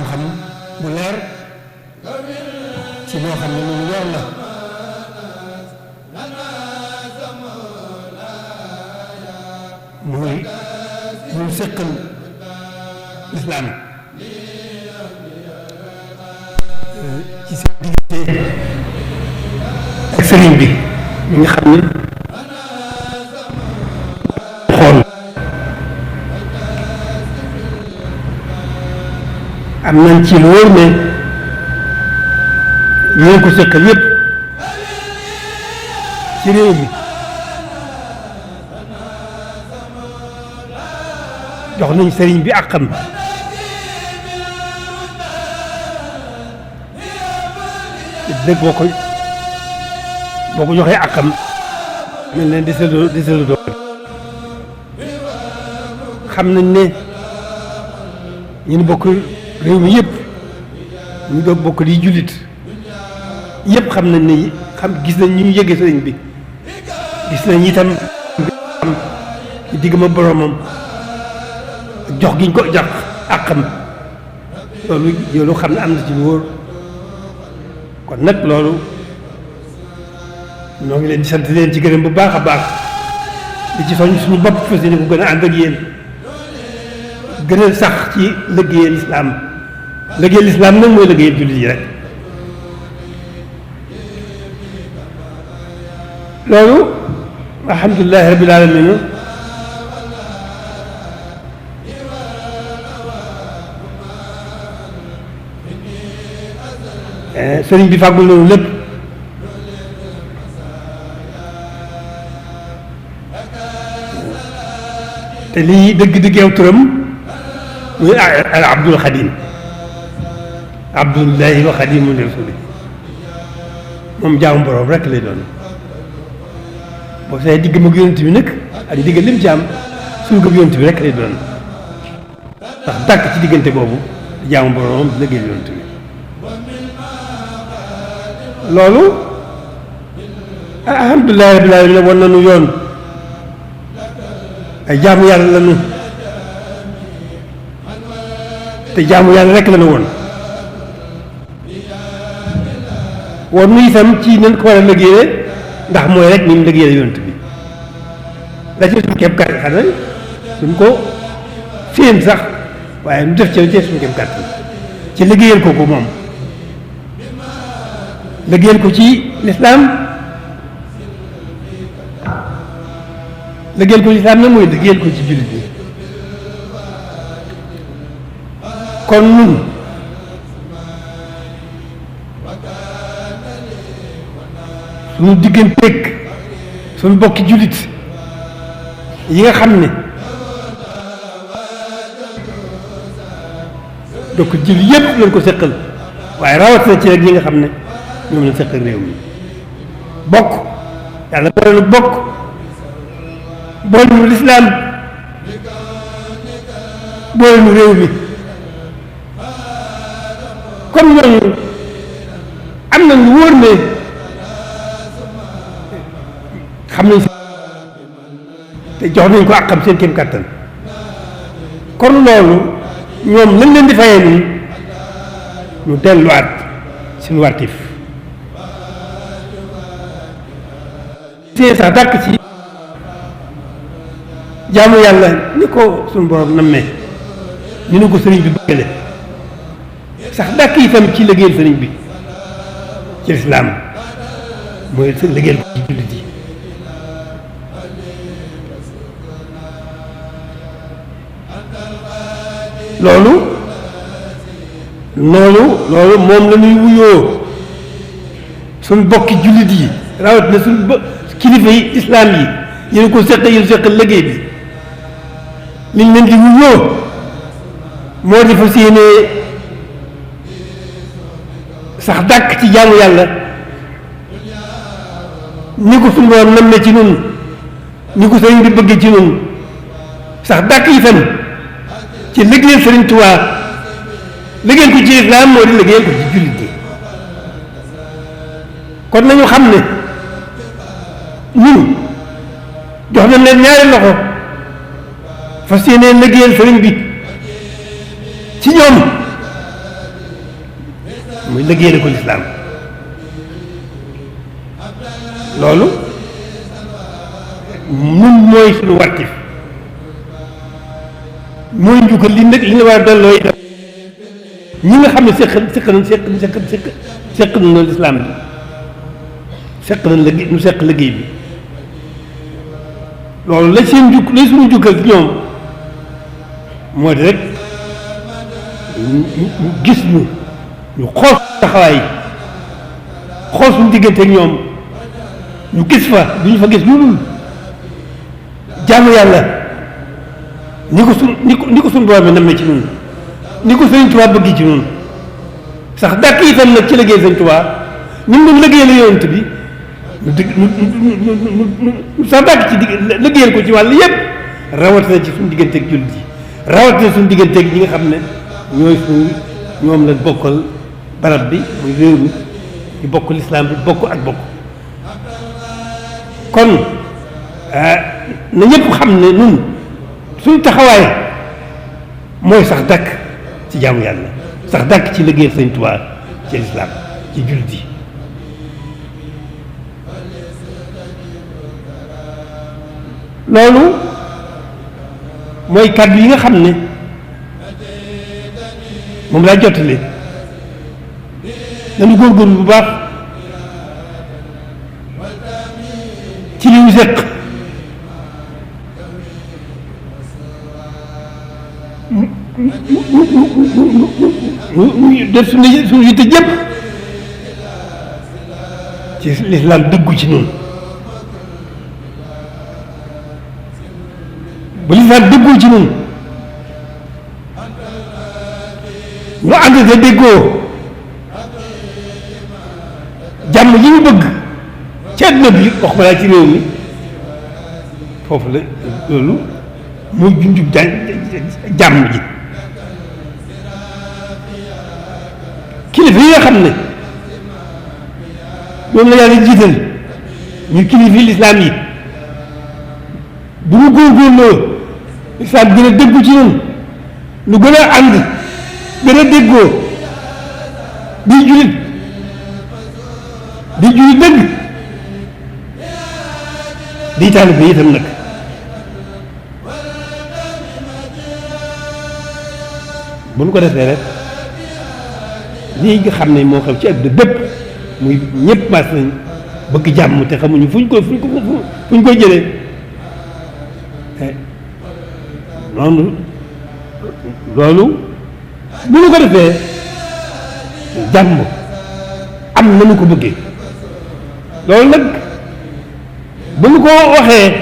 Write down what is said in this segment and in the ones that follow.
xam-xam bu leer ci loo xam ne lu leer la mooy ñu seqal lislaam ci seen diggante ak sëriñ bi mi nga xam ne xool am nañ ci lu wóor ne ñoo ko seqal yépp ci réew mi jox nañ sëriñ bi àqam dëgg boo ko joxee àqam mel ne desalu doo xam nañ ne ñun bokk réew mi yëpp ñu doon bokk di jullit yëpp xam nañ ne gis nañ ñu yëgee sëriñ bi gis nañ itam digg ma boromam jox giñ ko jox àqam loolu xam ne am na ci lu wóor kon nag loolu ñoo ngi leen di sant leen ci gërëm bu baax a baax di ci soññ suñu bopp fas yéene ko gën a ànd ak yéen gën a sax ci liggéeyal lislaam nag mooy liggéeyal jullit yi rek loolu alhamdulilahi rabbil alamin sëriñ bi fàggul nañu lépp te lii dëgg-dëgg yow turam muy al abdul xadim abdullahi wa xadimu rasuli moom jaamu borom rek lay doon boo see digg mag yonent bi nag ak digg lim jaam suñu gëm yonent bi rek lay doon ndax dàkk ci diggante boobu di jaamu borom di liggéey yonent bi loolu alhamdulilah rabbil alamin wan nañu yoon ay jaamu yàlla lañu te jaamu yàlla rek lañu woon nu itam ci nañ ko war a liggéeyee ndax mooy rek ni mu liggéeyee yonent bi la ci suñu kéem kàttan xanaa duñ ko féen sax waaye nu def ci suñu kéem kàttan ci liggéeyal ko moom liggéeyal ko ci lislaam liggéeyal ko ci lislaam nag mooy liggéeyal ko ci jullit bi kon nun suñu digganteeg suñu bokki jullit yi nga xam ne donc jullit yépp lañ ko seqal waaye rawatina ci rek ñi nga xam ne ñoom lañ seqal réew mi bokk yàlla boole nu bokk boole nu lislaam boole nu réew mi comme ñooñu am nañ lu wóor ne xam nañ te jox nañ ko àqam seen kéem kàttan kon loolu ñoom lañ leen di fayee nii ñu delluwaat suñu wartif sax dàkk ci jaamu yàlla ni ko suñu borom nammee ni nu ko sëriñ bi bëggale sax dàkk itam ci liggéeyal sëriñ bi ci lislaam mooy liggéeyal ko ci jullit yi loolu moom la ñuy wuyoo suñ bokki jullit yi rawat na suñ kilifa yi islaam yi yéen ko seqal liggéey bi liñ leen di wuyoo moo di fas yéene sax dàkk ci jaamu yàlla ni ko suñu borom nam ne ci nun ni ko sëriñ bi bëggee ci nun sax dàkk itam ci liggéeyal sëriñ Tuubaa liggéeyal ko ci islaam moo di liggéeyal ko ci jullit yi kon nañu xam ne ñun jox nañ leen ñaari loxo fas yéene liggéeyal sëriñ bi ci ñoom muy liggéeyal ko lislaam loolu nun mooy suñu wartif mooy njukkal li nag li nga war a delloo itam ñi nga xam ne seq nañu lislaam bi seq nañ liggéey nu seq liggéey bi loolu la seen juk la suñu jukkal ci ñoom moo di rek ñu gis ñu xool taxawaay xool suñu diggante ak ñoom ñu gis fa du ñu fa gis lu dul jaamu yàlla ni ko suñu borom bi nammee ci ñun ni ko Sëriñ Tuubaa bëgg ci ñun sax dàkk itam nag ci liggéey Sëriñ Tuubaa ñun doon liggéeyal yonent bi ñu sax dàkk ci liggéeyal ko ci wàll yëpp rawatina ci suñu digganteeg jullit yi rawatina suñu digganteeg ñi nga xam ne ñoom la bokkal barab bi muy réew mi ñu bokk lislaam bi bokk ak bokk kon na ñëpp xam ne nun suñu taxawaay mooy sax dàkk ci jaamu yàlla sax dàkk ci liggéeyal Sëriñ Tuubaa ci lislaam ci jullit yi loolu mooy kàddu yi nga xam ne moom laa jottali dañu góorgóorlu bu baax ci li ñu seq def suñu yitte jëpp ci lislaam dëggu ci noonu bu lislaam dëggoo ci noonu ñu ànd te déggoo jàmm ji ñu bëgg ci àdduna bi wax ma laa ci réew mi foofu la loolu mooy junjub jàmm ji kilifa yi nga xam ne ñoom la yàlla jiital ñu kilifa yi lislaam yi bu ñu góorgóorloo lislaam gën a déggu ci ñun lu gën a ànd gën a déggoo di julit dëgg di taalibe itam nag bu ñu ko defee rek lii nga xam ne moo xew ci àdduna bépp muy ñëpp maas nañ bëgg jàmm te xamuñu fu ñu koy jëlee noonu loolu bu ñu ko defee jàmm am na ñu ko bëggee loolu nag bu ñu ko waxee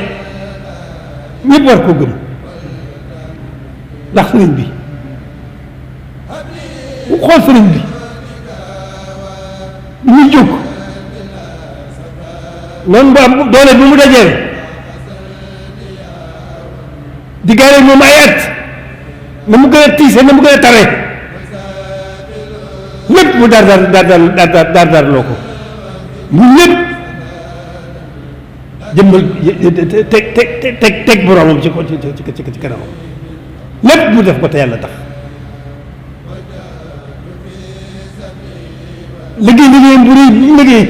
ñëpp war ko gëm ndax sëriñ bi bu xool sëriñ bi lu muy jóg noonu bu am doole bi mu dajeel diggaale moom ay at na mu gën a tiise na mu gën a tare lépp mu daar loo ko mu lépp jëmmal teg boromam ci kanamam lépp mu def ko te yàlla tax liggéeyam bu rëy bi liggéey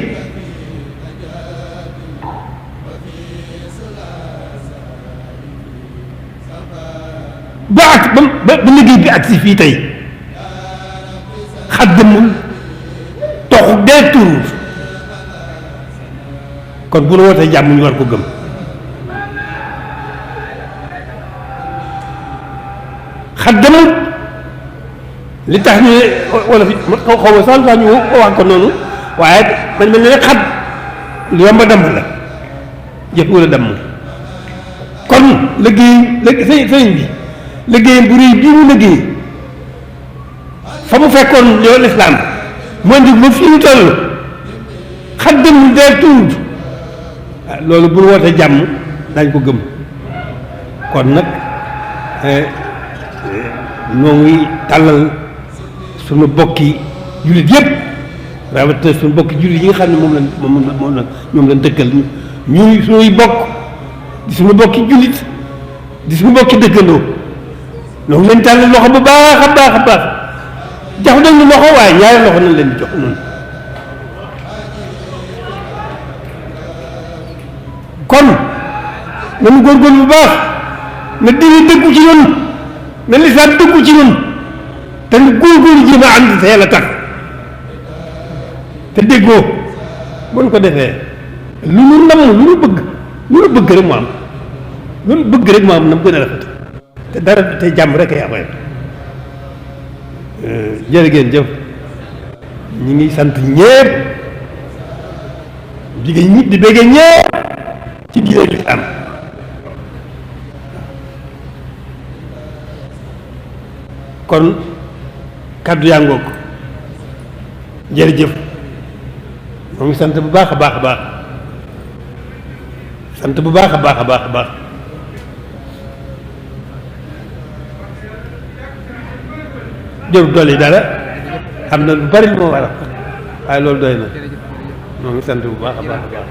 ba liggéey bi ak si fii tey xaddamul toxu dee turuur kon bu nu wootee jàmm ñu war ko gëm xaddamul li tax ñu wala fi xaw ma sax ñu wax ko noonu waaye man mel ne rek xat lu yomb a damm la jëf wala damm kon liggéey sëñ bi liggéeyam bu rëy bii mu liggéey fa mu fekkoon yow lislaam mu indi ba fii ñu toll xaddamul dee tuut loolu bu ñu wootee jàmm dañ ko gëm kon nag ñoo ngi tàllal suñu bokki jullit yëpp rawatina suñu bokki jullit yi nga xam ne moom la ñoom lañ dëkkal ñuy suñuy bokk di suñu bokki jullit di suñu bokki dëkkandoo ñoo ngi leen tàllal loxo bu baax a baax a baax jox nañu loxo waaye ñaari loxo nañ leen di jox noonu kon nañu góorgóorlu bu baax na diine dëggu ci ñun na lislaam dëggu ci ñun te ñu góorgóorlu jéem a ànd te yàlla tax te déggoo buñ ko defee lu ñu namm lu ñu bëgg rek mu am lu ñu bëgg rek mu am na mu gën a rafet te dara te jàmm rek ay amee jërë ngeen jëf ñi ngi sant ñépp jigéen ñi di béggee ñépp ci diine lislaam kon kàddu yaa ngoog jërëjëf moo ngi sant bu baax a baax a baax sant bu baax a baax a baax a baax jërëjëf dolli dara xam na lu bari lu ma war a waaye loolu doy na moo ngi sant bu baax a baax a baax